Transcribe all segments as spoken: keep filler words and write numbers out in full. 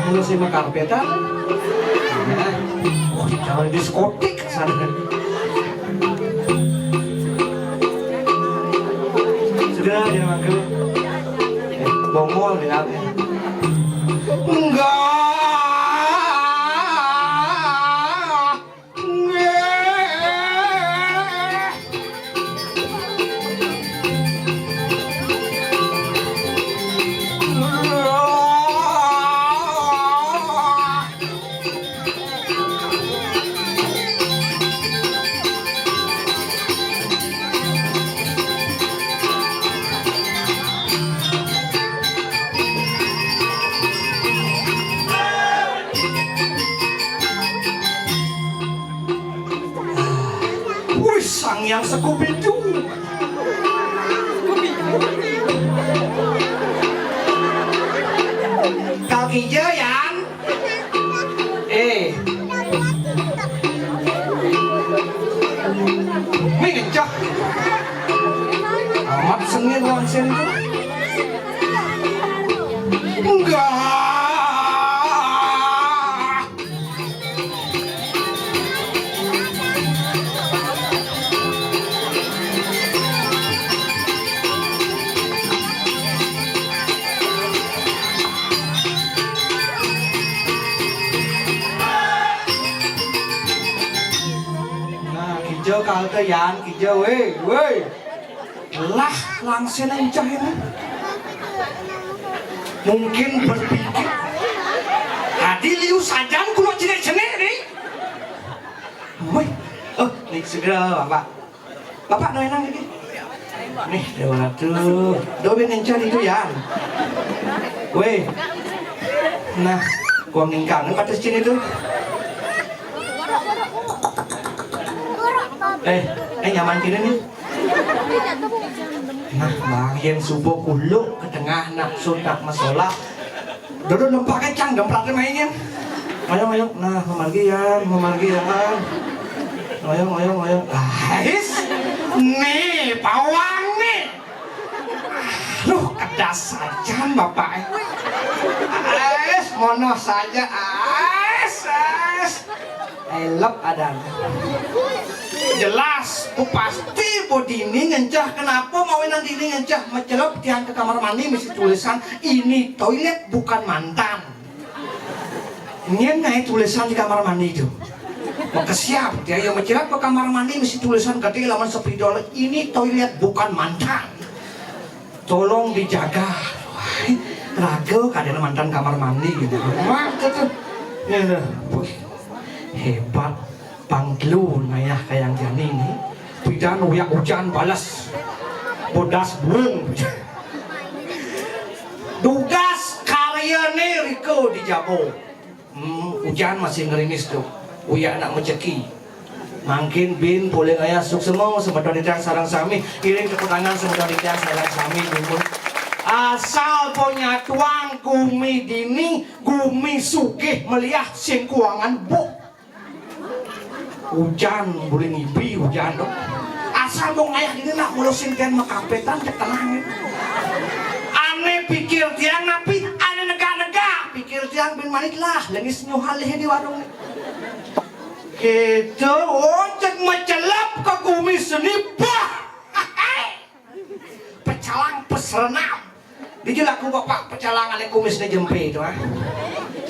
Mula sing makarpetan. Nah, oh, jangan diskotik sana. Sudah, dia manggil. Eh, bongol dia. Enggak. Wih, sang yang Scooby-Doo. Kaki Jayan. Eh. Mingcah. Amat sengit wangsin. Enggak. Nah, kijo kalte Yan, kijo, weh, weh. Lah, langsen encah ini. Mungkin berpikir. Tadi liu sajan kulo cenik-cenik nih. Wih, oh, nih segera Bapak. Bapak no enang lagi. Nih, dewa ratu. Dobin encah itu ya. Weh. Nah, gua ngingkang pates cini tuh. Eh, eh nyaman cini nih. Nah, bang, yen subuh kuluk ke tengah nak sunat masalah. Dodot lempake cang gemprak mainin. Ayo, ayo. Nah, memargian, memargian. Ayo, ayo, ayo. Ais. Nih, pawang nih. Aduh, kedas saja bapak. Ais, mono saja. Ais, ais. Elep ada. Jelas, bu pasti bu Dini ngencah. Kenapa mau nang Dini ngencah? Mecelep tiang ke kamar mandi mesti tulisan ini toilet bukan mantan. Nyen naik tulisan di kamar mandi itu. Mau ke siap dia yang mecelep ke kamar mandi mesti tulisan gede lawan spidol ini toilet bukan mantan. Tolong dijaga. Wah, raga kadang mantan kamar mandi gitu. Wah, itu tuh. Ini udah. Wih, hebat. Panggilu ngayah kayang jani nih. Pidan uyak hujan balas. Bodas burung. Dugas karyane Riko di Jabo. Hmm, hujan masih ngerimis tuh. Uyak nak meceki. Mangkin bin poleh ngayah suksema semeton titiang sareng sami. Iring tepuk tangan semeton titiang sareng sami dulu. Asal punya tuang gumi dini, gumi sugih meliah sing kuangan buh. Hujan, boleh ngipi hujan dong. Asal mau ngayah dini nak mula sinten makapetan cek tenang. Ane pikir tiang napi, ane nega-nega pikir tiang bin manit lah, lengis nyuhal di warung. Gitu, oh cek mecelep ke gumi seni, bah. Pecalang peserenam. Dija laku bapak pecalang ane kumisne jempe itu, ah.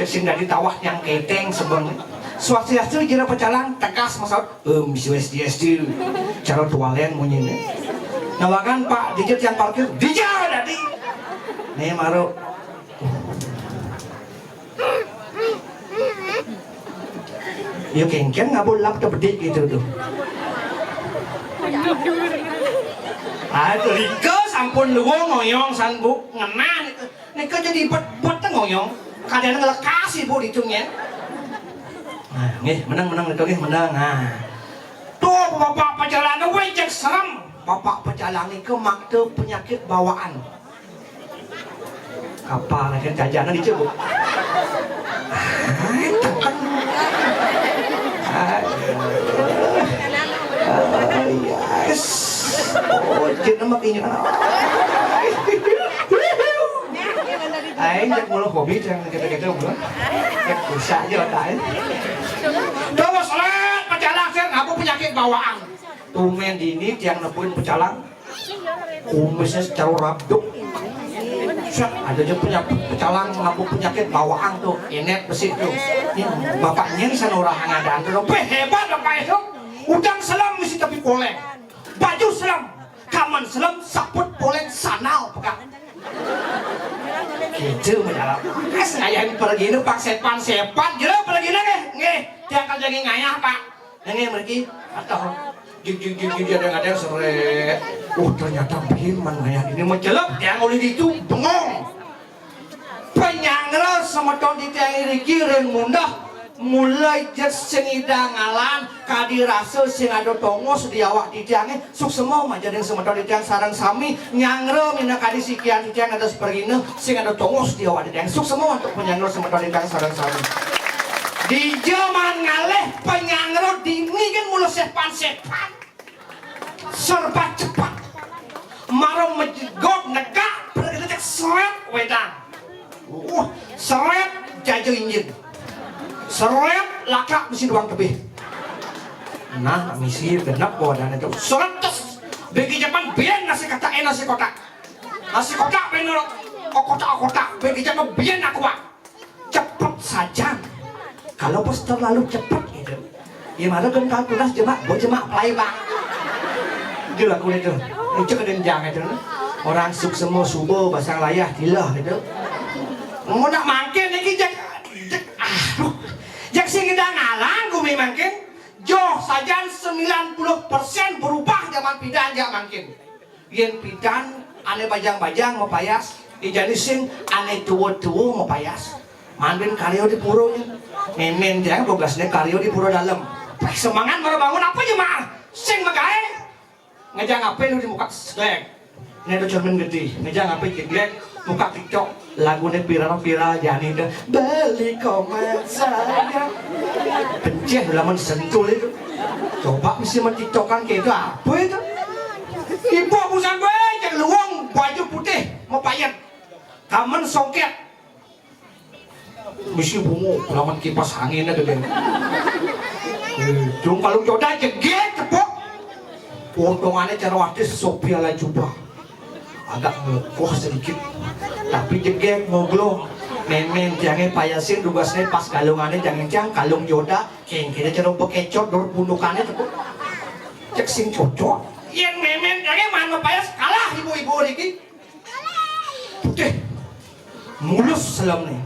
Cek sing dadi tawah yang keteng sebeng. Swastiastu jero pecalang tegas masaut, "Om Swastiastu." Cara tualen munyine. Nawakan Pak dija tiang parkir, dija dadi. Nih maru. Ya kengken ngabul lap tebedik gitu tuh. Ah, rika sampun luwung ngoyong san bu ngenah nika. Nika jadi bet-bet ngoyong. Kadang ngelekas ibu ditu nyen. Nah, nggih, menang menang nika nggih menang. Nah. Tuh bapak pecalang weh cek serem. Bapak pecalang nika makta penyakit bawaan. Kapal kan jajanan di cebok. Ai, tekan. Ai, ai, yes. Oh, jeneng mah inyo. Lain cék mula hobi yang kita-kita mula. Cék bisa aja lain. Terus lét pecalang sing ngaba penyakit bawaan. Tumén dini tiang nepuin pecalang. Kumisnya secara rabduk. Sat, ada aja penyakit pecalang ngaba penyakit bawaan tuh, inét besi tuh. Ini bapaknya ini sana orang ngadaan tuh. Wih, hebat bapak itu. Udang selem misi tapi poleng. Baju selem, kaman selem, saput poleng, sandal pegang. Gitu menyalah. Mas ngayahin pergi ini pak sepan sepan, jero pergi ini nggih, nggih. Tiang kerja ngayah pak. Nggih mriki atau jig jig jig jig ada ada seret. Oh ternyata biman ngayah ini mencelep tiang oleh itu bengong. Penyanggra semeton titiang iriki ring mundah, mulai jet sing idang ngalan, kadi rasa sing ada tongos di awak titiangé, suksema majaning semeton titiang sareng sami, nyanggra minakadi sikian titiang ada sepergina, sing ada tongos di awak titiang, suksema untuk penyanggra semeton titiang sareng sami. Di jaman ngalih penyanggra dini kan mula sepan-sepan. Serba cepat. Mara majegog negak, perkara cék seret wedang. Uh, seret jaja injin. Seret lakak misi doang tebih. Nah, misi genep bawa dana itu. Seret tes. Bagi jaman biar nasi kata eh nasi kotak. Nasi kotak bener. Oh kotak oh kotak. Bagi jaman biar aku ah. Cepet saja. Kalau pas terlalu cepet gitu. Gimana kan kalau tugas jemak, buat jemak play bang. Itu lagu itu. Muncul ke denjang itu. Orang suksema suba basang layah tilah gitu. Mau nak mangkin lagi jak jak aduh. Jak sing ngidang ngalang gumi mangkin. Joh sajan sembilan puluh persen berubah zaman pidan jak mangkin. Yén pidan ané bajang-bajang mapayas, ijani sing ané tua-tua mapayas. Manduin karya di pura nya. Mémén tiang bogasné karya di pura dalem. Péh semangat mara bangun apa jemaah? Sing magaé. Ngejang apa lu di muka seglek. Né ada cermin gedé. Ngejang apa jeglek. Muka TikTok. Laguné viral-viral jani to. Beli komat saya. Pencéh lamun sentul itu. Coba mesti mentiktokan kayak itu apa itu? Ibu busan gue cek luwung baju putih mau payet. Kamen songket. Mesti bungu lamun kipas anginnya gede. Dong kalau jodoh jeget tepuk. Potongannya cara artis Sophia Lajuba. Agak melekoh sedikit. Tapi jegek ngoglo. Mémén tiangé payasin dugasné pas kalungané jangan tiang kalung joda kéngkéné cara bekecot dur pundukané tepuk. Cek sing cocok. Yén mémén tiangé mana payas kalah ibu-ibu niki. Putih. Mulus selemné.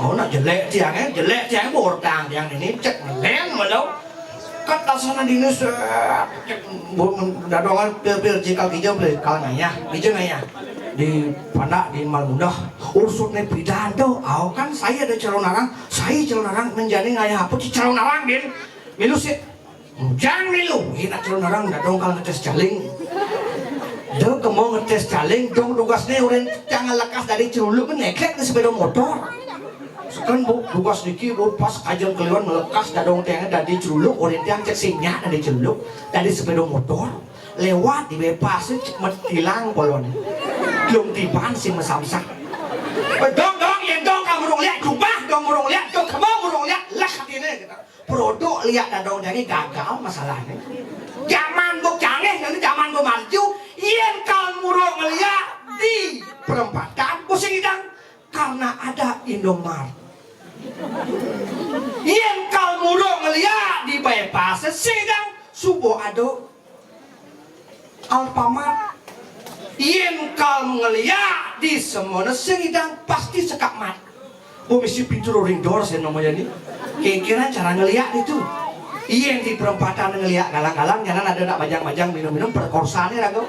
Oh nak jelék tiangé, jelék tiangé bortang tiang ini cek melen malu. Kat tasana dinas cek dadongan pir-pir jikal gija beli kal ngayah, gija ngayah. Di pandak di mal mudah ursutné pidan tuh. Au kan saya ada calon arang, saya calon arang menjadi ngayah apa ci calon arang din. Milu sih. Jang milu, hina calon arang dadong kal ngetes caling. Dong kemo ngetes caling, dong dugasné urin tiang lekas dari celuluk ngeklek di sepeda motor. Sekan bu, dugas niki bu pas kajeng keliwan melekas dadong tiang dari celuluk, urin tiang cek sinyak dari celuluk, dari sepeda motor. Lewat di bepas cek metilang polon. Belum tiban sing mesamsak. Dong dong yén dong kamu urung liak jubah, dong urung liak, dong kemo urung liak, lah hatiné gitu. Produk liak dadong jani gagal masalahnya. Zaman bu canggih dan zaman bu maju, yén kal muruk ngeliak di perempatan bu sing idang karena ada Indomart. Yén kal muruk ngeliak di bypass sing idang subuh ada Alfamart. Yén kal ngeliak di semana sing idang pasti sekak mat. Oh mesti pintu roring door saya namanya nih. Kengkena cara ngeliak itu. Yén di perempatan ngeliak galang-galang jangan ada nak bajang-bajang minum-minum perkorsane ragu.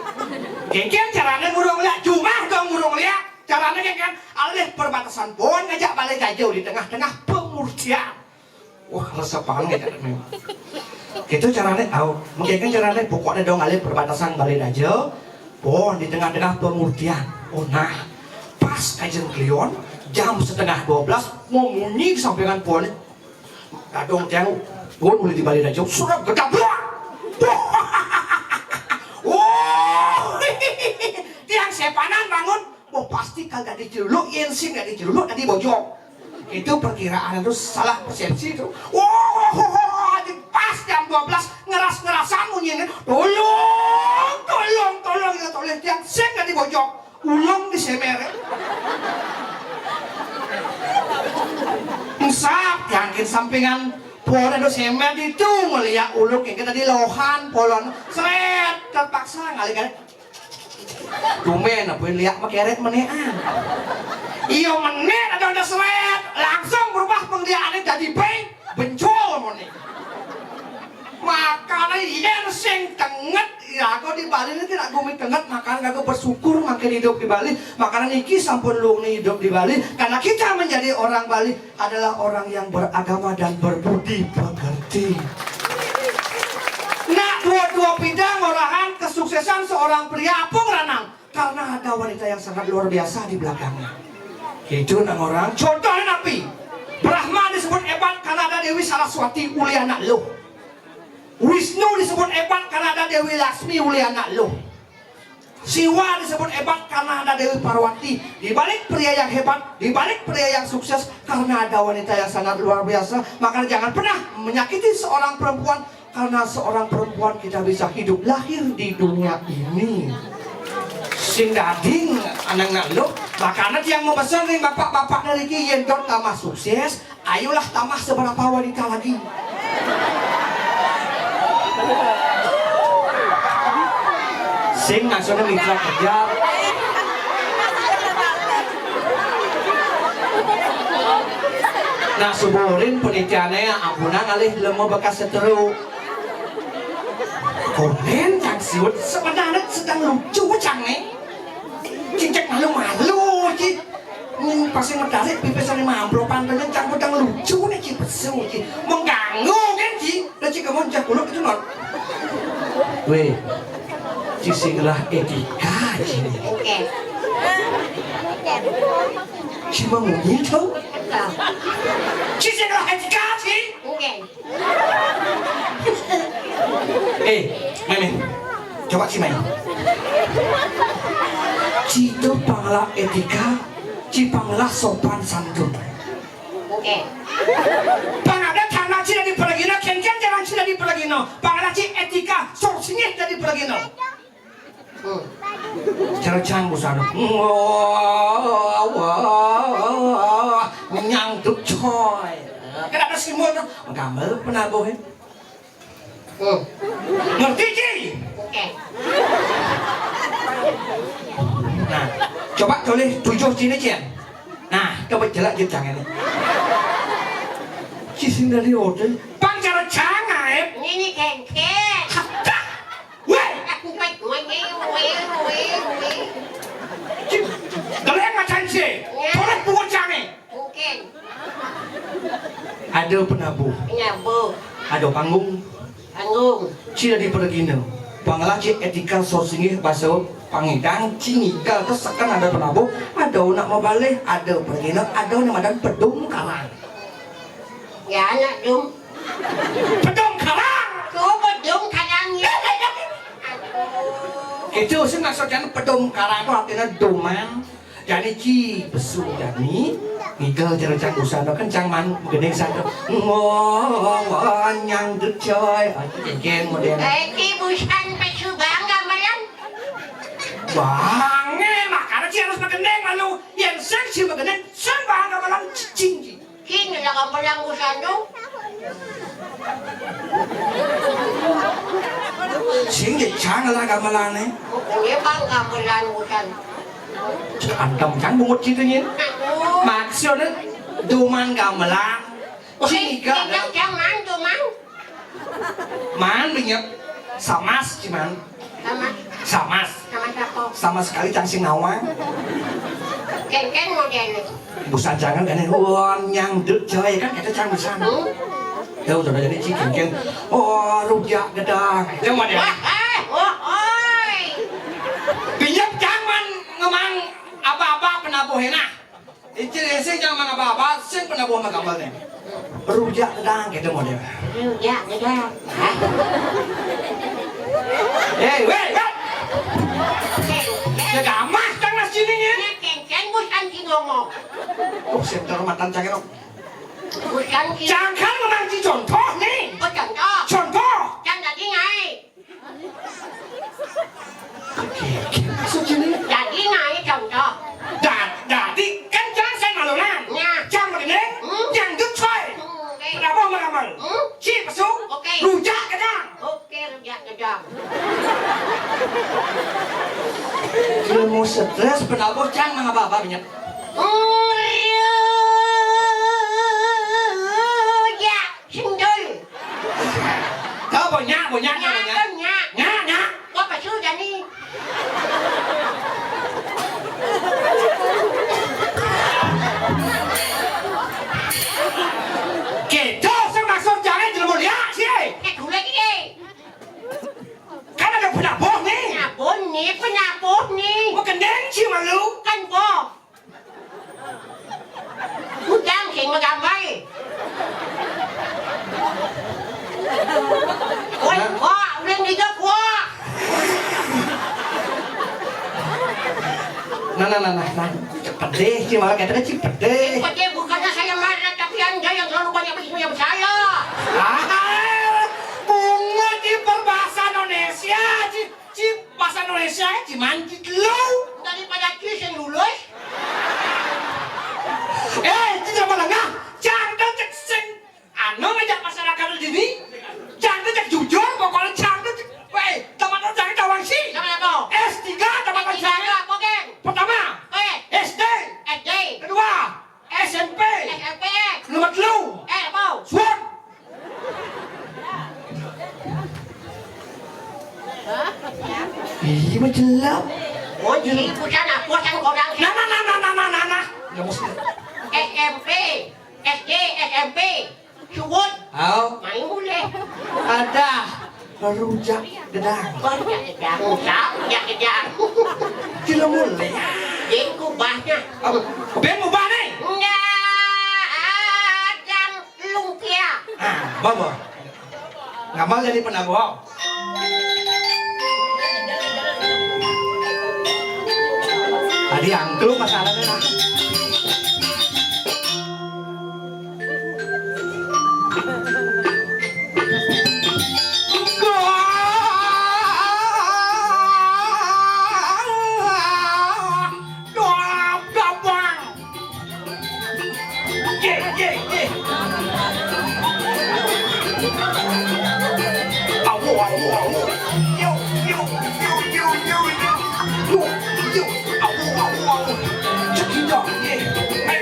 Kengken carane murung ngeliak jumah dong murung ngeliak. Carane kengken alih perbatasan pohon ngajak balai gajah di tengah-tengah pemurtian. Wah, resepan ya memang. Gitu carane, au. Mungkin kan carane pokoknya dong alih perbatasan Balai Daja, pohon di tengah-tengah pemurtian. Oh nah, pas kajeng kliwon jam setengah dua belas mau munyi di sampingan pohon. Kadung tiang pun mulai di Balai Daja, sudah gedabrak. Wah, Tiang sepanan bangun, wah, pasti kagak dadi celuluk, yén sing dadi celuluk, dadi bojog. Itu perkiraan, itu salah persepsi itu. Wah, wah, wah, wah, pas jam dua belas ngeras-ngerasan munyine, "Tolong, tolong, tolong, ya tolong, tiang sing dadi bojog." Ulung di semer. Ensap, tiang kin sampingan, pora do semer ditu, ngeliat ulung kin tadi lohan, polon, seret, terpaksa ngalih-ngalih. Tumben, apa liak makeret menean. Iyo, menit ada udah seret, langsung berubah pengliaannya jadi pink, bencol mone. Makanya iya sing tenget, ya, aku di Bali ini tidak gumi tenget, makanya aku bersyukur makin hidup di Bali. Makanya niki sampun luwung hidup di Bali, karena kita menjadi orang Bali adalah orang yang beragama dan berbudi pekerti. Nak dua-dua bidang orahan kesuksesan seorang pria apa ngeranang? Karena ada wanita yang sangat luar biasa di belakangnya. Itu nang orang. Contohnya napi? Brahma disebut hebat karena ada Dewi Saraswati uli anak luh. Wisnu disebut hebat karena ada Dewi Laksmi uli anak luh. Siwa disebut hebat karena ada Dewi Parwati. Di balik pria yang hebat, di balik pria yang sukses, karena ada wanita yang sangat luar biasa, maka jangan pernah menyakiti seorang perempuan, karena seorang perempuan kita bisa hidup lahir di dunia ini. Sing dadi anak-anak luh, makanya tiang mau pesan ring bapak-bapak dari ki, yén dot tambah sukses, ayolah tambah seberapa wanita lagi. Sing maksudnya mitra kerja. Nah, suburin penitiane ampunang alih lemo bekas seteru. Komen cang siut sebenarnya sedang lucu cang nih. Cicak malu-malu ci. Ini pasti menarik pipis sama amplop pantai cang pedang lucu nih ci pesu ci. Mengganggu kan ci. Lah ci kamu cak kuluk itu non. Weh, ci sing lah etika ci. Oke. Ci mau munyi tau. Ci sing lah etika ci. Oke. Eh, Meme, coba ci mai. Ci to panglah etika, ci panglah sopan santun. Oke. Pang ada tanah ci dadi pergina, kenken jalan ci dadi pergina. Pang ada ci etika, sorsingih dadi pergina. Hmm. Cercang busana. Wah, wah, nyangtuk coy. Kan ada simbol tuh. Gambar penabuh ya. Hmm. Ngerti ci? Oke. Nah, coba tulis tujuh cini cien. Nah, coba jelek gitu jangan. Ci sing dari hotel. Pang cercang aib. Ini kenken. Weh! Aku pet weh, weh, weh, weh. Geleng macan sih. Ya. Boleh pungut cange. Mungkin. Ada penabuh. Penabuh. Ada panggung. Panggung. Ci dadi pergina. Panglah ci etika sorsingih basa pangidang, ci ngigal terus seken ada penabuh, ada nak mabalih, ada pergina, ada nak madan pedung karang. Ya, anak dum. Pedung karang. Tuh, pedung karang ya. Itu sih maksudnya pedung karang itu artinya duman. Jani ci pesu jani ngigal cercang busan kencang man gedeng satu. Ngong ngong nyang dut coy. Ah, ci geng model. Eh, ci busan pesu bangga malam. Bange, makanya ci harus magendeng lalu. Yang sing ci magendeng, sing bangga malam cicing ci. Sing lah gamelan busan tu. Sing je cang lah gamelan eh. Pokoknya bang gamelan busan. Antem cang bungut situ nyin. Maksudnya duman gamelan. Oke, sing iga. Jangan duman. Man, banyak samas cuman. Samas. Samas. Samas apa? Sama sekali cang sing nawang. Kengkeng model. Busan jangan kan, wah nyangdut coy kan kita cang busan. Hmm? Ya udah jadi ci kengkeng. Oh rujak gedang. Itu model. Wah, eh, wah, oi. Pinjam jangan ngemang apa-apa penabuh enak. Icil sing jangan apa-apa, sing pernah buang gambar nih. Rujak gedang gitu model. Rujak gedang. Hah? Eh, weh, weh. Ya gamah cang nas cining ya. Nah, kénkén busan ci ngomong. Oh, senter matan cang éno. Busan ci. Cang kan memang ci contoh nih. Oh, contoh. Contoh. Cang dadi ngaé. Oke, oke. Maksud cining. Dadi ngaé contoh. Da-, dadi kan cang sén malunan. Nya. Cang magending, hmm, nyangdut coy. Hmm, oke. Penabuh maramal. Hmm. Ci pesu, oke, rujak gedang. Oke, rujak gedang. Ilmu stres penabuh cang mangaba-aba banyak. Rujak sentul. Tah, bonya, bonya, nya, bonya. Nya, nya. Nya, nya. Wah, pesu jani. Kéto sing maksud cangé jelema liak, sih. Eh, kulit, eh. Kan ada penabuh nih. Penabuh nih, penabuh nih. Magending, ci malu. Kan boh. Ujang sing magambar. Woi, wah, udah ngidup, wah. Nah, nah, nah, nah, nah. Cik pedih, ci malah kata cik pedih. Pedih, bukannya saya marah, tapi Anda yang terlalu banyak bersemayam saya. Ah, bungut di perbahasa Indonesia, ci. Ci bahasa Indonesia, ci manci telu. Daripada ci sing lulus. Eh, ci jangan lengah. Cang téh cék sing anu ngajak masyarakat di sini. Cang téh cék jujur, pokoknya cang téh cék. Wéh, tamatan cang tawang sih. Tamat apa? S tiga tamatan cang. S tiga apa, geng? Pertama, eh, S D. S D. Kedua, S M P. S M P. Nomor telu. Eh, apa? Suwun. Iya, mah jelap. Oh, jadi bukan apa yang orang. Nah, nah, nah, nah, nah, nah, nah, nah. Ya, mesti. S M P, S D, S M P. Suwun. Au. Main boleh. Ada rujak gedang. Rujak gedang. Usah, rujak gedang. Jelema liak. Jeng kubahnya. Apa? Bén mubah nih. Enggak ada lumpia. Ah, bobo. Ngamal jadi penabuh. Tadi angklung masalahnya, nah. Doa gabang. Ye, ye, ye. Awo, awo, awo. Yo, yo, yo, yo, yo, yo. Yo, yo. Awo, awo, awo. Check it out, yeah. Hey.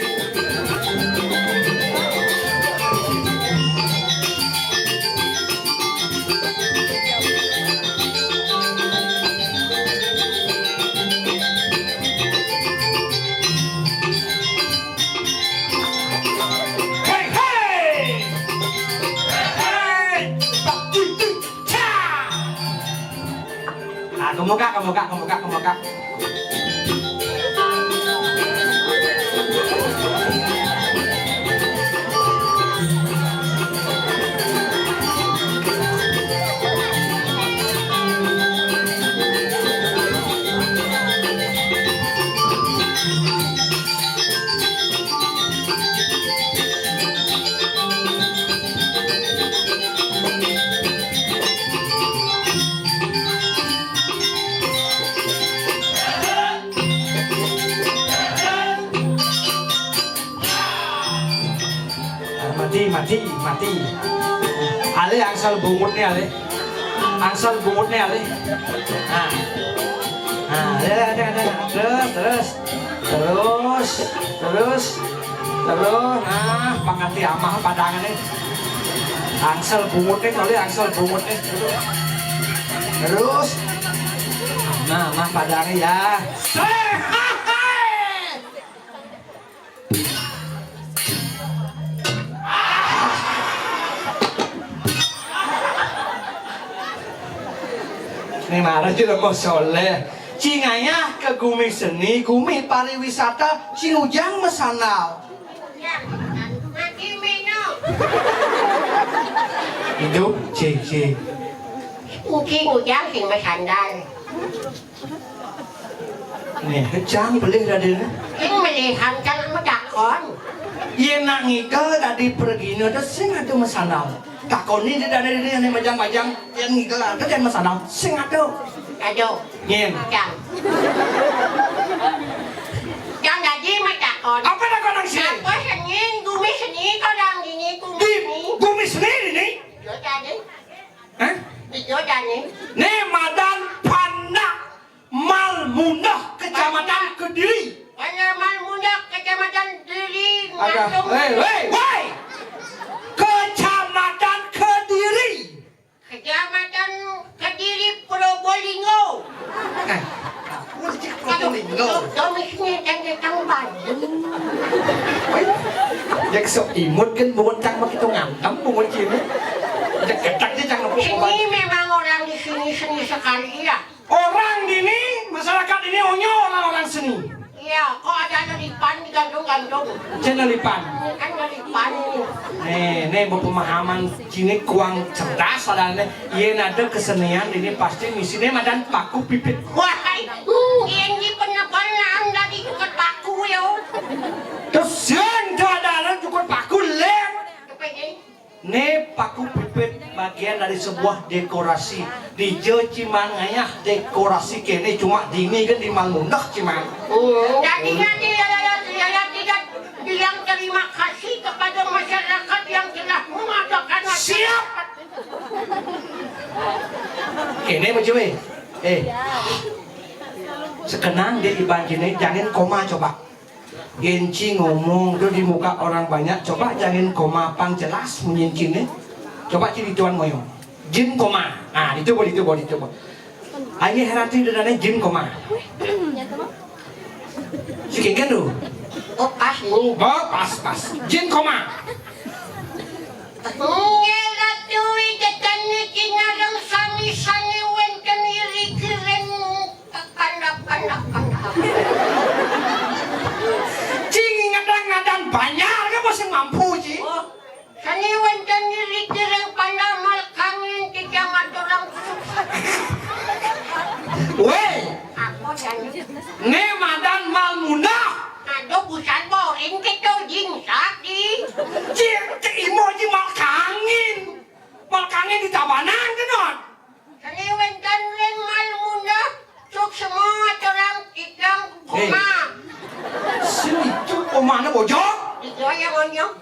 Héi, héi! Héi, héi! Bak, cik, cik, ca! Ah, kemuka, kemuka, kemuka, kemuka. Mati, mati, mati. Alé angsal bungut nih, alé. Angsal bungut nih, alé. Nah. Nah, alé, alé, alé, alé. Terus, terus. Terus, terus. Terus, nah, pangerti amah padangan nih. Angsal bungut nih, alé, angsal bungut nih. Terus. Nah, amah padangan ya. Héi, héi, héi. Nih marah jelema soléh. Cing aya ka gumi seni, gumi pariwisata, cing ujang masandal. Hidup, cing, cing. Cing ujang sing masandal. Nih, cang pelih dadi nih. Sing melihan kan matakon. Yén nak ngigel dadi pragina téh sing ada masandal. Takoni di dadi ini ané majang-majang, yén ngigel ada yang masandal, sing ada. Aduh. Nyén. Cang. Cang dadi matakon. Apa takon nang sini? Apa seni, gumi seni, kalau dini gumi Di seni. Gumi seni ini? Yo tadi. Hah? Yo tadi. Nih madan Panda Mal Munah, Kecamatan Kediri. Hanya Mal Munah, Kecamatan Kediri. Ada. Langsung. Hei, hei, woi. Kecamatan Kediri. Kecamatan Kediri, Probolinggo. Eh, aku cik Probolinggo. Domisnya dan datang Bandung. Woi, jak sok imut kan bungut cang mah kitu ngantem bungut sini. Jak ketak dia cang nepuk. Seni memang orang di sini seni sekali ya. Orang dini, masyarakat ini onyo orang-orang seni. Iya, kok ada lelipan digantung-gantung? Cén lelipan. Ini kan lelipan ini. Nih, nih berpemahaman cini kuang cerdas ada nih. Yén ada kesenian ini pasti misiné madan paku pipit. Wah, hmm, ini bener-bener dari cukup paku ya. Terus yén ada anak cukup paku lem. Cepet ini. Né paku pipit bagian dari sebuah dekorasi. Dija cimang ngayah dekorasi kéné cuma dini kan di Mal Munah cimang. Hmm, jadi nanti ya, ya, ya, ya, ya, tidak bilang terima kasih kepada masyarakat yang telah mengadakan acara. Siap. Kéné baju eh. Eh. Sekenang dia iban kéné jangan koma coba. Yén ci ngomong tuh di muka orang banyak, coba jangan koma pang jelas munyin ciné. Coba ci dituan ngoyong. Jin koma. Nah, dicoba, dicoba, dicoba. Ayo herati dedane jin koma. Sikit kan tuh. Oh, pas ini. Oh, pas, pas. Jin koma. Nggih, Ratu, wijetan niki nyareng sami sané wénten iri kiring. Pandap, pandap, pandap. Cing inget lah ngadan banyak, kan masih mampu, Ci. Oh, seni wénten ngiring-ngiring pandap mal kangin titiang aturang sukses. Wéh. Apa jani? Né madan mal munah. Aduh, busan boring kita jingsak di. Cing, cing imo ji mal kangin. Mal kangin di tabanan, kenot. Seni wénten ring mal munah, suksma aturang titiang. Héi. Koma. Seni itu komana bojog? Itu yang onyong.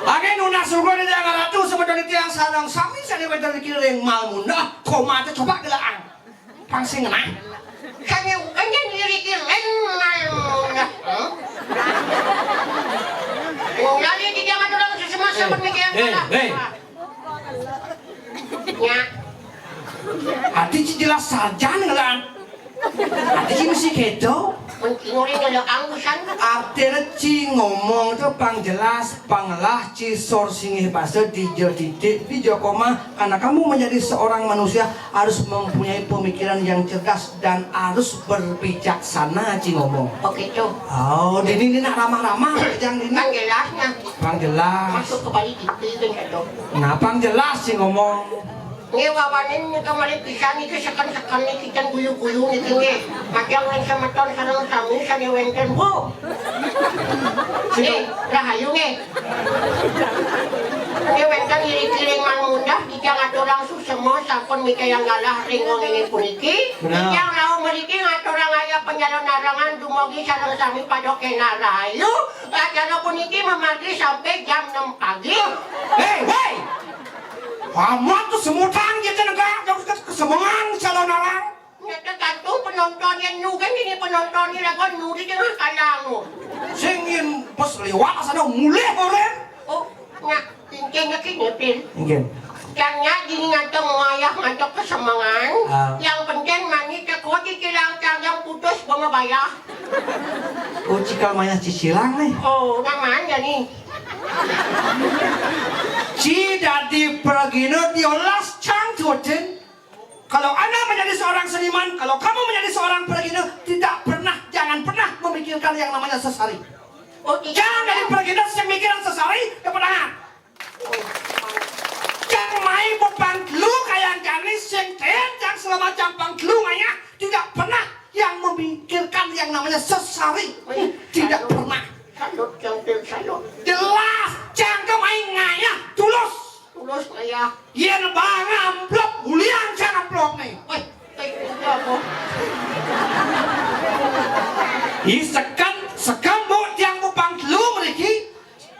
Lagi nunas suruh di yang ratu semeton itu yang sareng sami seni wénten ring mal munah, koma itu coba gelaang. Pang sing ngenah. Seni wénten ring mal munah. Hah? Wong lali titiang aturang suksma sampun mikir. Héi, héi. Nya. Ati ci jelas sarjan ngelaan. Ati ci mesti kedo. Mungkin orang ngelaan busan. Artinya ci ngomong tuh pang jelas, pang lah ci sor singih basa dija titik, dija koma. Karena kamu menjadi seorang manusia harus mempunyai pemikiran yang cerdas dan harus berbijaksana ci ngomong. Oke tuh. Oh, jadi ini nak ramah-ramah, jangan ini. Pang jelasnya. Pang jelas. Masuk ke Bali gitu, itu nggak tuh. Nah, pang jelas ci ngomong. Nggih, wawanin nika malih pisan niki seken-seken niki ten guyu-guyu niki nggih. Majeng ring semeton sareng sami sane wenten, Bu. Nggih, rahayu nggih. Nggih, wenten ngiring-ngiring mal mundah, titiang aturang suksema sampun mitayang galah ring wengene puniki. Benar. Titiang rauh mriki ngaturang ayah panjalon arangan dumugi sareng sami pada kena rahayu. Acara puniki mamargi sampai jam enam pagi. Hei, woi! Amat tuh semutang gitu negak, terus ke kesemengan calon arang. Nyata tantu penonton yang nu kan ini penonton ini lagu nu di tengah kalang nu. Sing yen pas lewat sana mulih oren. Oh, nya, cincin kini, Pil. Nggih. Cangnya dini ngantuk ngayah ngantuk kesemengan. Ah. Yang penting mani teko di kilang canggang putus bunga bayah. Oh, cikal mayah cicilang nih. Oh, nang mana nih? Ci dadi pragina diolas cang tuatin. Kalau Anda menjadi seorang seniman, kalau kamu menjadi seorang pragina, tidak pernah, jangan pernah memikirkan yang namanya sesari. Oh, tidak. Jangan jadi pragina sing mikiran sesari, dapat tangan. Cang mai pepang telu kayang jani sing ten cang selama cang pang telu ngayah tidak pernah yang memikirkan yang namanya sesari. Tidak pernah. Salut, Cang, Pir, salut. Jelas, Cang, ka main ngayah, tulus. Tulus ngayah. Yén bang amplop, ulian Cang amplop né. Wéh, téh, itu apa? Ih, sekan, sekembuk tiang bupang telu mriki,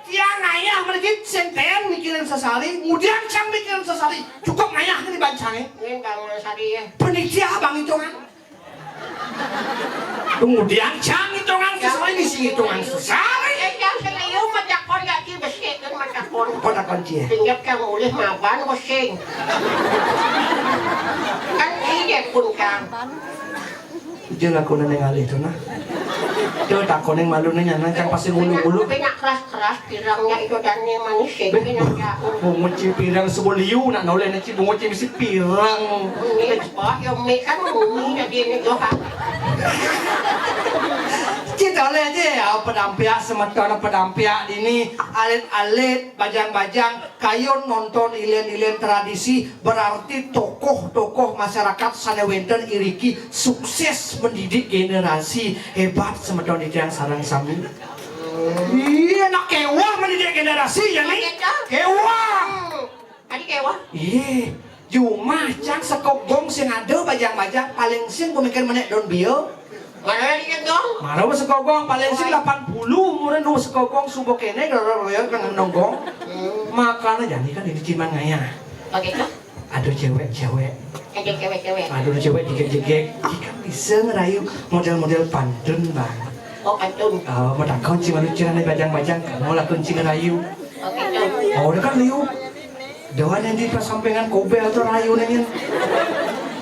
tiang ngayah mriki, sing ten mikirin sesari, kemudian Cang mikirin sesari. Cukup ngayah nih bancangé. Ini Bang Sari ya. Penitia Bang Itungan. Kemudian Cang ngitungan sesari, misi ngitungan sesari. Eh, Cang, sing ayu matakon gak ki besik kan matakon. Apa takon cie? Tinggal Cang ulih maban besing. Kan iya pun Cang. Ija lakonan yang alih tuh nah. Dia takon yang malu nanya nang Cang pasti ngulu-ngulu. Tapi nak keras-keras pirangnya itu dan nih manis sih. Bungut ci pirang sebul liu nak noleh nak ci bungut ci misi pirang. Ini apa? Ya mie kan bunyi jadi ini doang. Kita lihat aja ya, pedampiak semeton pedampiak ini alit-alit bajang-bajang kayun nonton ilen-ilen tradisi, berarti tokoh-tokoh masyarakat sané wénten iriki sukses mendidik generasi hebat semeton titiang sareng sami. Iya, nak kéweh mendidik generasi ya nih. Kéweh. Adi kéweh. Iya. Jumah Cang saka gong sing ada bajang-bajang paling sing pemikiran menék daun bia. Mara adi gong? Mara wis saka gong paling sing lapan puluh umuré nu saka gong suba kéné gara-gara royot nang nonggong. Makana jani kan ini ciman ngayah. Oke tuh. Aduh cewek-cewek. Ada cewek-cewek. Aduh cewek jegek-jegek. Iki kan bisa ngerayu model-model pantun, Bang. Oh, pantun. Oh, mau takon ci malu cirane bajang-bajang, mau lakon ci ngerayu. Oke tuh. Oh, udah kan liu. Dewan yang di pas sampingan kobel tuh rayu nengin.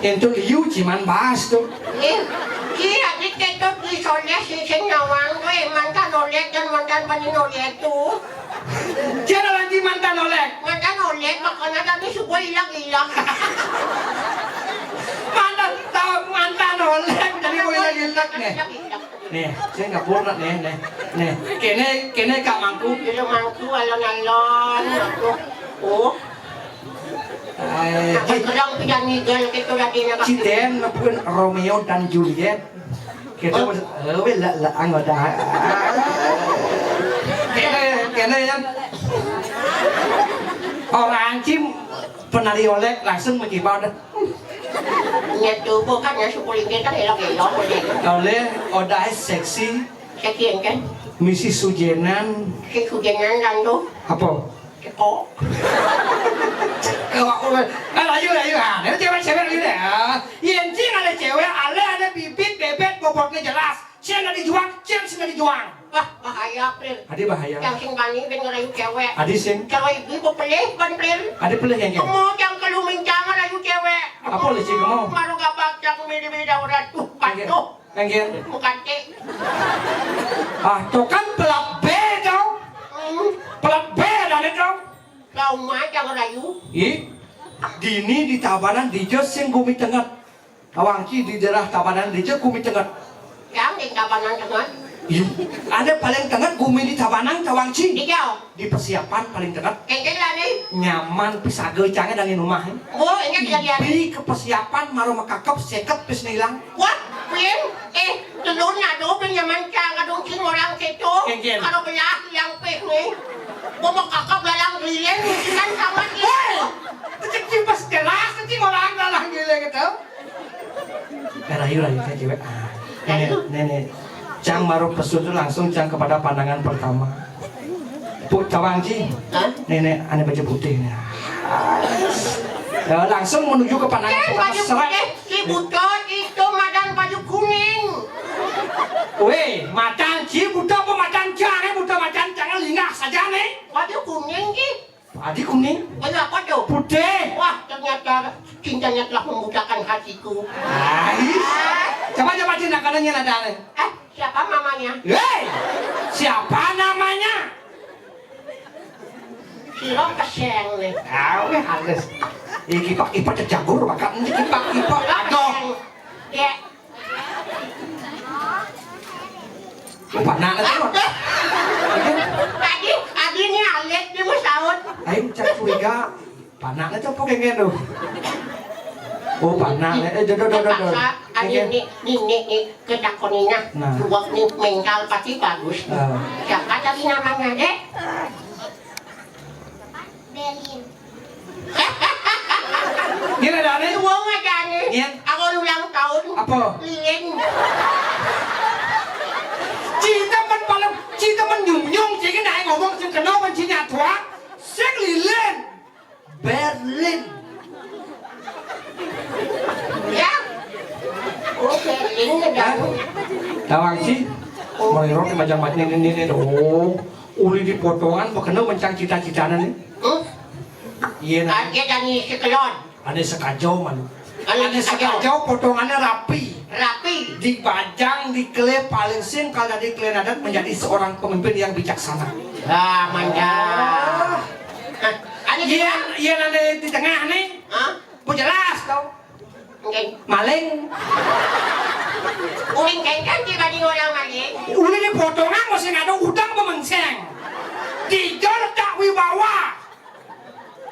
Itu liu ciman bahas tuh. Ih, ki adik ketot di soalnya si sing nawang gue mantan oleh dan mantan panin oleh tuh. Siapa lagi mantan oleh? Mantan oleh makanya tadi subuh hilang-hilang. Mantan tahu mantan oleh jadi gue lagi hilang nih. Hilang-hilang. Nih, Singapura nih, nih, nih. Kene, kene Kak Mangku. Kene Mangku alon-alon. Oh. Hai. Aku sedang pindah ngigel gitu tadi nih, Kak. Ciden nepuin Romeo dan Juliet. Kita oh. Eh, weh, la, la, anggota. Kene, kene yang orang cim penari olek langsung menjibat. Nya tubuh kan ya sepuluh ringgit kan elok-elok boleh. Oleh Oda seksi. Seksi kan? Misi sujenan. Si sujenan kan tuh. Apa? Ceko. Ceko. Eh, ayo, ayo. Ah, ada cewek-cewek lagi deh. Ah, yén cing ada cewek, ada ada bibit, bebet, bobotnya jelas. Cing ada dijuang, cing sing ada dijuang. Wah, bahaya, Plir. Adi bahaya. Yang sing bani ben ngerayu cewek. Adi sing. Cewek ibu bepelih, ban Plir. Adi pelih yang kemo yang kalau mincang ngerayu cewek. Apa leci kemo? Maru gabak yang beda-beda orang tuh, patuh. Enggak. Bukan ti. Ah, tuh kan pelak B dong. Hmm. Pelak B dan itu. Kau mah yang ngerayu. Ih, dini di Tabanan di sing gumi tenget. Awang ci di daerah Tabanan di gumi tenget. Yang di Tabanan tenget. Iya, ada paling tenget gumi di Tabanan tawang ci. Di jauh. Di persiapan paling tenget. Kengkeng lah nih. Nyaman pisaga cangnya dari rumah. Oh, ini kejadian. Di ke persiapan maru makakep seket pis nilang. Wah, Pin, eh, telun aduh Pin nyaman cang aduh cing orang situ. Kengkeng. Kalau belah yang pis nih. Gua makakep lalang keliling, mungkinan sama dia. Hei, rezeki pas jelas, rezeki orang lalang keliling gitu. Eh, rayu, rayu, saya cewek. Ah, nenek, nenek. Cang maru pesu tuh langsung cang kepada pandangan pertama. Bu, tawang ci. Hah? Nenek, ane baju putih nih. Ya, langsung menuju ke pandangan pertama. Baju putih, si buta itu madan baju kuning. Weh, madan ci buta apa madan cang? Eh, buta madan cang lingah saja nih. Baju kuning ki. Adi kuning. Kenapa tuh? Putih. Wah, ternyata cintanya telah membutakan hatiku. Ais. Coba, coba, Cina, katanya ada aneh. Eh, siapa mamanya? Hei! Siapa namanya? Siro keseng nih. Ah, weh, halus. Iki pak ipa cecagur, bakat ini kipak ipa. Aduh. Ya. Panak lah tuh. Tadi, tadi nih alit nih mau saut. Ayo cak curiga. Panak lah tuh pokoknya tuh. Oh, panah, eh, eh, doh, doh, doh, doh, doh. Terpaksa, ayo, ini, ini, ini, kita konina. Nah. Buat nih mental pasti bagus. Nah. Siapa tadi namanya, Dek? Berlin. Gila, dah, nih. Wong aja nih. Iya. Aku ulang tahun. Apa? Lilin. Cita men paling, cita men nyum-nyum, cita naik ngomong, cita kenal men cina tua. Sing lilin. Berlin. Ya. Oh, Berlin ya, Hah? Tawang sih. Melirot di majang mat ini, ini, ini. Oh, uli dipotongan, bekena mencang cita-citana nih. Hmm? Iya, nah. Kaget dan isi kelon. Ada sekajau, malu. Ada sekajau. Sekajau, potongannya rapi. Rapi. Dibajang, dikele paling sing kalau dari kalian adat menjadi seorang pemimpin yang bijaksana. Ah, mantap. Hah, ada di Iya, tengah? Iya, ada di tengah nih. Hah? Bu jelas tau. Oke. Maling. Uling kengkeng dibanding orang maling. Udah dipotongan masih ada udang pemengseng. Dijol tak wibawa.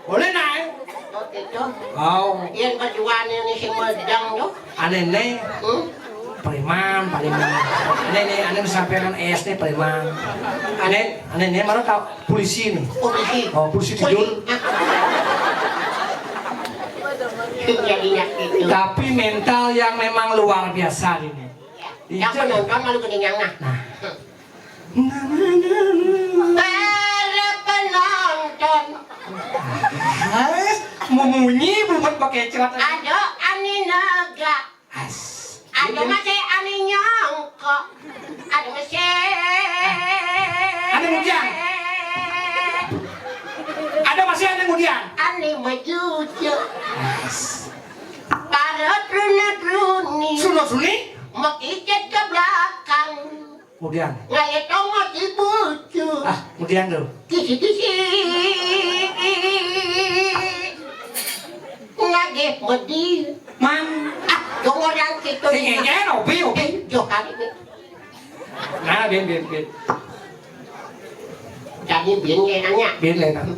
Boleh naik. Oke, tuh. Oh. Yang berjuang ini si Medang tuh. Aneh nih. Hmm? Preman, preman. Aneh nih, aneh sampean S nih preman. Aneh, aneh nih, mana tau polisi nih. Polisi. Oh, polisi tidur. Polisi. Jadinya gitu. Tapi mental yang memang luar biasa ini. Yang penonton malu kenyang nah. Nah. Para penonton. Hai, memunyi buat pakai celat. Ada ani naga. As. Ada masih ani nyongko. Ada masih. Ada kemudian. Ada masih ada kemudian. Ani majuju. As. Para truna truni. Suno suni. Mekicet ke belakang. Kemudian. Ngaya tongo di bucu. Ah, kemudian tuh. Kisi-kisi. Ngagih medi. Man. Ah, dong orang gitu. Sing ngene, obi, obi. Eh, jo kali ini. Nah, bin, bin, bin. Jadi bin ya nanya. Bin ya nanya.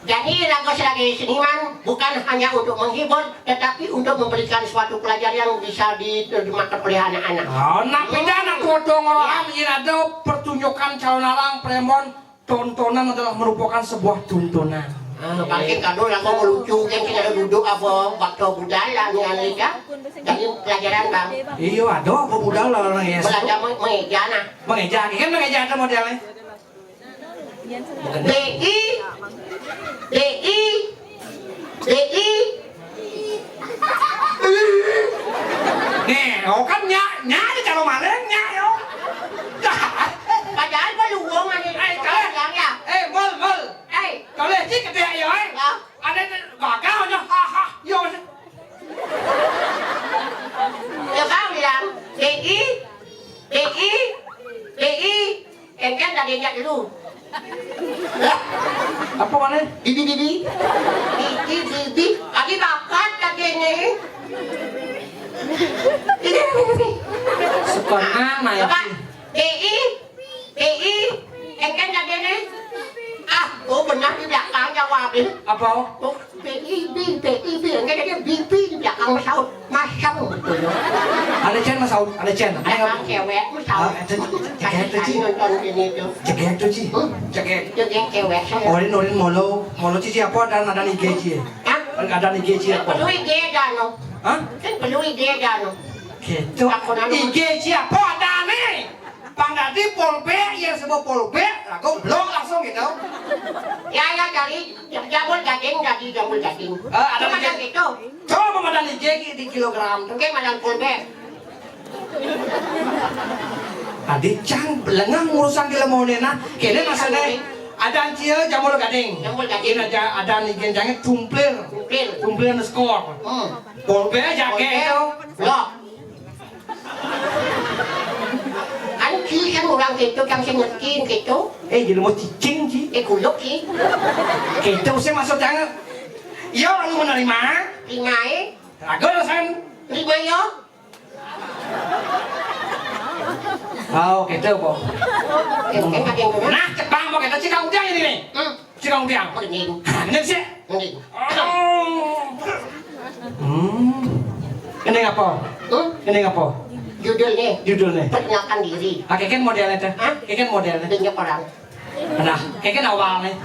Jadi lagu sebagai seniman bukan hanya untuk menghibur, tetapi untuk memberikan suatu pelajaran yang bisa diterjemahkan oleh anak-anak. Oh, nak pindah nak potong orang, ini ada pertunjukan calon alang premon, tontonan adalah merupakan sebuah tuntunan. Ah, paling kado lagu lucu kan kita ada duduk apa waktu budala dengan kita. Jadi pelajaran bang. Iya, ada apa budala orang ya? Belajar mengeja nah. Mengeja, ini kan mengeja ada modelnya. B I, B I, B I. Nih, oh kan nyak, nyak aja kalau maling nyak yo. Padahal gua luwung aja. Eh, kalian. Yang ya. Eh, mol, mol. Eh. Kalian sih gede ya, eh. Ya. Ada gagal aja, ha ha, yo. Ya kau bilang B I, B I, B I. Engken tadinya dulu. Apa mana? Bibi, bibi. Bibi, bibi. Tadi bakat tadi ini. Ini, ini, ini. Suka mana ya? Bapak, B I, B I. Engken tadi ini. Ah, oh benar di belakang jawabin. Apa? Oh. B I B, B I B, enggak ada B P di belakang Mas Saud. Mas Saud gitu ya. Ada Cen Mas Saud, ada Cen. Ada Kang Cewek Mas Saud. Ah, itu, itu, itu, itu, Ci. Nonton ini tuh. Cegek tuh, Ci. Hmm? Cegek. Cegek cewek saya. Orin, orin molo, molo Ci, Ci, apa ada, ada I G Ci? Hah? Ada I G Ci apa? Perlu I G ada no. Hah? Kan perlu I G ada no. Gitu. Aku nanya. I G Ci apa ada nih? Pang dadi polbek, ya sebab polbek, lah goblok langsung gitu. Ya, ya, dari jambul gading, dadi jambul gading. Eh, ada cuma di, gitu. Coba madan I G di kilogram tuh. Oke, madan polbek. Adi cang lengang urusan gila mau nena. Kene maksudnya ada cia jambul gading. Jambul gading. Ini aja ada nih genjangnya tumplir. Tumplir. Tumplir underscore. Hmm. Polbek aja kayak itu. Blok. Kan Ci kan orang gitu, kan sing ngerti gitu. Eh, jadi mau cicing, Ci. Eh, kuluk, Ci. Gitu, saya maksudnya. Yo, lu menerima? Terima, eh. Ragu, San. Terima, yo. Oh, gitu, po. Eh, kan ada yang benar. Nah, cebang, po, kita Ci, kamu dia ini, nih. Hmm. Ci, kamu dia. Apa ini? Nah, ini sih. Ini. Oh. Hmm. Ini apa? Hmm? Ini apa? Judulnya? Judulnya? Perkenalkan diri. Ah, keken modelnya teh. Hah? Keken modelnya. Banyak orang. Nah, keken awalnya.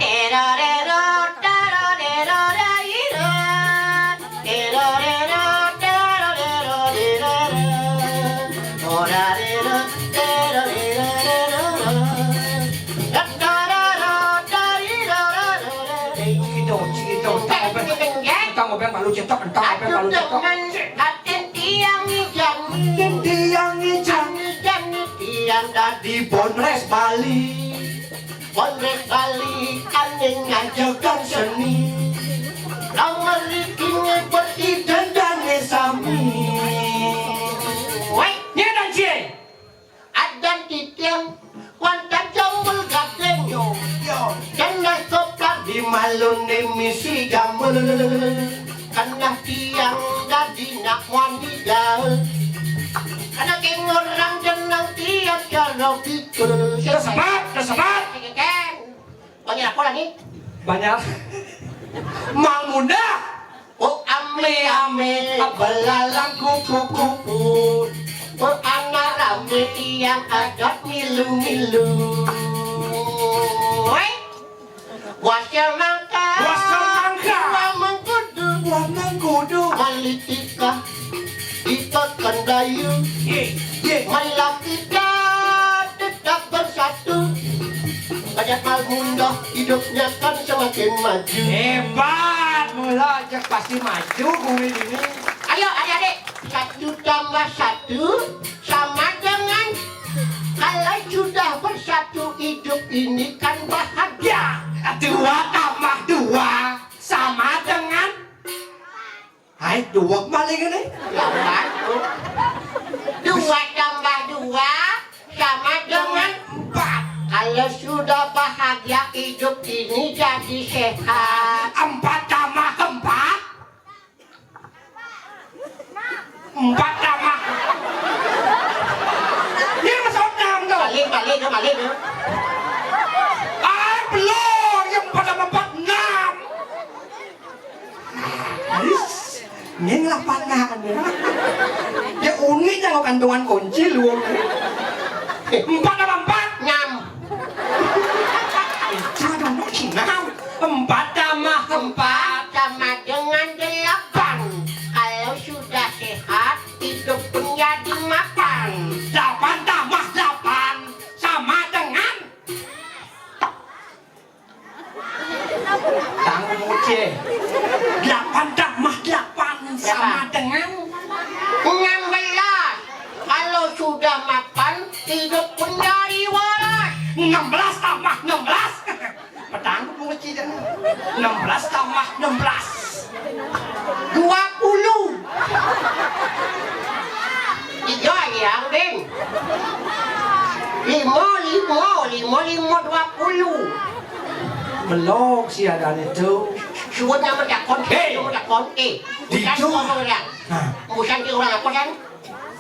Gitu, gitu. Entang obeng, entang obeng malu cetok, entang obeng malu cetok. Aduh, dengan aten tiang ijan. Aten tiang ijan. Ijan. Tiang dadi Bonres Bali. Bonres Bali, aning ngajegan seni. Lawan iki ngeperti dendane sami. Woi, nyetan cie. Adan titiang, wantah jambul gading. Yo, yo. Kena koprak di malune misi jambul. Kena tiang dadi nak wani gaul. Kena kengurang jenang tiang cara pikul. Tersebat, tersebat. Keken. Banyak apa lagi? Banyak. Mang Muda. Oh, ame-ame, belalang kupu-kupu. Oh, anak rame yang adat milu-milu. Woi. Buah semangka. Buah semangka. Buah mengkudu. Buah mengkudu. Malitika. Ikatkan dayu. Ye, ye. Marilah kita tetap bersatu. Banyak Mang Muda hidupnya kan semakin maju. Hebat, mula aja pasti maju bumi ini. Ayo adik-adik, satu tambah satu sama dengan, kalau sudah bersatu hidup ini kan bahagia. Ya, dua tambah dua sama dengan Hai, dua kembali gini. Lapan. Dua tambah dua sama dengan empat. Kalau sudah bahagia hidup ini jadi sehat. Empat tambah empat. Empat tambah. Ini masuk enam tuh. Balik, balik, balik. Ah, belum. Yang empat tambah empat, enam. Ais, nying lapangan ya. Ya unik ya, kantongan kunci lu. Empat tambah empat, enam. Itu dulu enam. Empat tambah empat sama dengan delapan. Kalau sudah sehat, hidup menjadi mapan. Delapan tambah delapan sama dengan Tanggung Uci. Delapan tambah delapan sama dengan enam belas. Kalau sudah mapan, hidup menjadi waras. Enam belas tambah enam belas. Petang Bung Uci dan enam belas tambah enam belas. Dua puluh. Tiga ya, Udin. Lima, lima, lima, lima, dua puluh. Belok si ada itu. Suwun nama takon, hei, nama takon. Eh, bukan ngomong ya. Nah. Bukan di orang apa kan?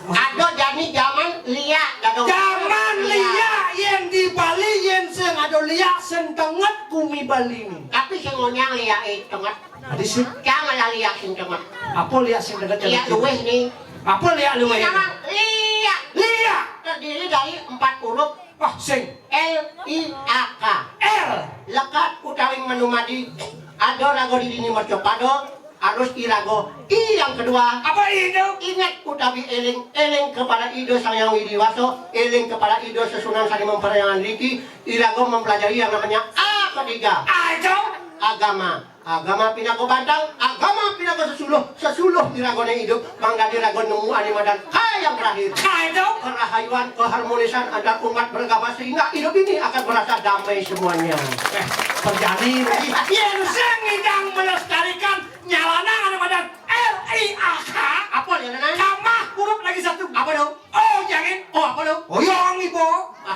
Ada jani zaman liak, ada zaman liak yang di Bali yang sing ada liak sing tenget kumi Bali ini. Tapi sing ngonyang liak eh tenget. Tadi sih. Jangan lah liak sing tenget. Apa liak sing tenget? Liak luweh nih. Apa liak luweh? Nama liak. Liak. Terdiri dari empat huruf. Wah, sing. L I A K. L. Lekat utawi manumadi. Ada raga di dini mercapada, harus iraga. I yang kedua. Apa itu? Ingat utawi eling, eling kepada Ida Sang Hyang Widi Wasa, eling kepada Ida Sesunan Sari Memperangan Riki, iraga mempelajari yang namanya A ketiga. A itu? Agama. Agama pinaka bantang, agama pinaka sesuluh, sesuluh iragane idup, mangdadi raga nemu ane madan K yang terakhir. K itu? Kerahayuan, keharmonisan antar umat beragama sehingga hidup ini akan merasa damai semuanya. Eh, terjadi. Yen sing ngidang melestarikan nyalana ane madan L I A K. Apa ya, Nan? Tambah huruf lagi satu. Apa dong? Oh, jangan. Oh, apa dong? Oh, yang ibu. Ah.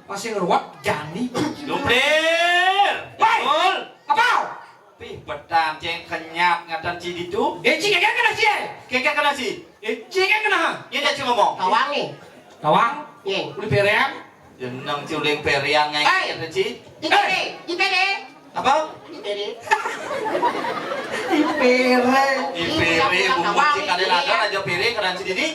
Masih ngeruat, jani. Duplir. Woi. Betul. Apa? Pih, petang, ceng kenyap, ngatan ci ditu. Eh, ci, kagak kena ci, eh? Kagak kena ci. Eh, ci, kagak kena. Iya, dah, ci ngomong. Tawang nih. Tawang? Iya. Uli perean? Jeneng ci uling perean, ngai, eh, kata ci. Di pede, di pede. Apa? Ipere. Ipere. Ipere, bungut sing kadén ada raja péré kadén ci dini.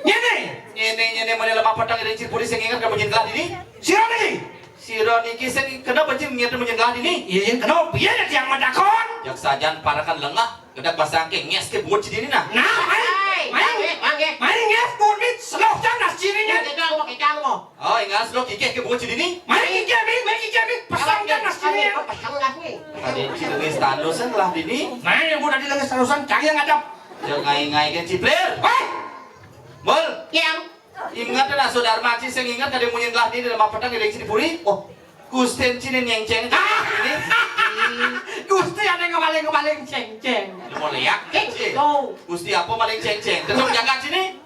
Nyéné. Nyéné, nyéné, modél lemah petang iring cipuri sing inget ka munyin gelah dini. Sira niki. Sira niki sing kena benci nginget munyin gelah dini. Iya, kena piye ya tiang matakon? Jak sajan parakan lengah, gedak basang ké ngés ké bungut ci dini nah. Nah, main. Hai, main. Main, main. Main ngés bungut mit seloh jam nas cirinya. Kékang mo, kékang mo. Oh, ingat seloh kikih ké bungut ci dini. Main kikih mit, main kikih mit, pasang jam nas cirinya. Pasang lah nih. Kadén ci lengis tanusan lah dini. Nah, yang udah dilengis tanusan, cari yang ngadap. Jangan ngai-ngai ké ciplir. Wah! Mul. Yang. Ingat dah saudara maci sing ingat kadén munyin gelah dini lemah petang iring cipuri. Oh. Gustén ci né nyéngcéng. Ah! Ini. Gusti ada ngemaling-ngemaling céngcéng. Mau lihat. Eh, ci. Tuh. Gusti apa maling céngcéng? Tedung jagat sini.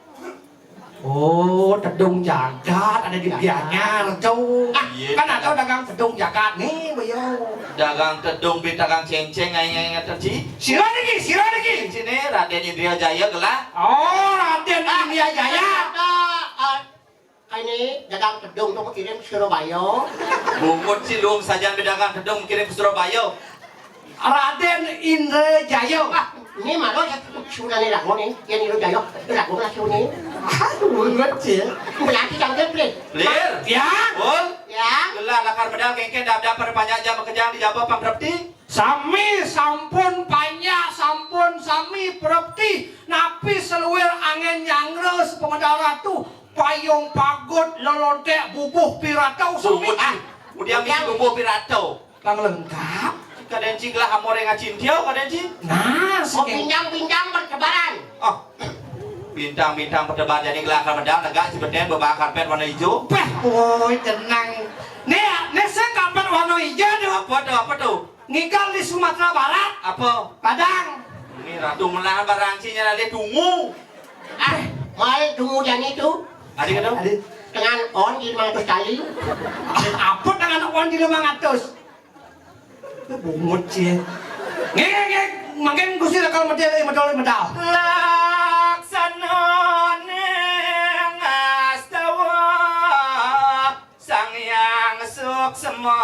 Oh, tedung jagat ada di Gianyar, Cong. Ah, iya, kan ada dagang tedung jagat nih, Boyo. Dagang tedung, bi dagang céngcéng, ngai-ngai ngater ci. Sira niki, sira niki. Sini Radén Indria Jaya gelah. Oh, Radén Indria Jaya. Ah, ah, ini dagang tedung tuh kirim ke Surabaya. Bungut ci luung sajan bi dagang tedung kirim ke Surabaya. Radén Indra Jaya. Ah, ini malah sunan lagu nih, yang Indra Jaya, lagu lah sunan. Aduh, bungut ci. Berarti yang geblek. Lir. Ya. Ul. Ya. Gelah lakar medal kéngkén dap-dap pada panjang jam makejang di jaba pang prepti. Sami sampun panjak, sampun sami prepti, napi seluir angén nyanggra sepemedal ratu, payung pagut lelonték bubuh piratau sami. Bubuh, ah, udah misi bubuh piratau. Pang lengkap. Kadén ci gelah amor yang ngacintio, kadén ci. Nah, oh, sini. Bintang-bintang bertebaran. Oh. Bintang-bintang bertebar jadi gelah ka medal, negak ci betén bebahang karpét warna ijo. Peh, woi, tenang. Nih, nih sing karpét warna ijo tuh. Apa tuh, apa tuh? Ngigal di Sumatera Barat. Apa? Padang. Ini ratu melah barang ci nyala deh dungu. Ah, mal dungu jani tu. Adi kata? Adi. Dengan on di lima ratus kali. Apa dengan on di lima ratus? Bungut ci. Nggih, nggih, nggih. Mangkin Gusti bakal medal, medal, medal. Laksananing astawa Sang Hyang Suksma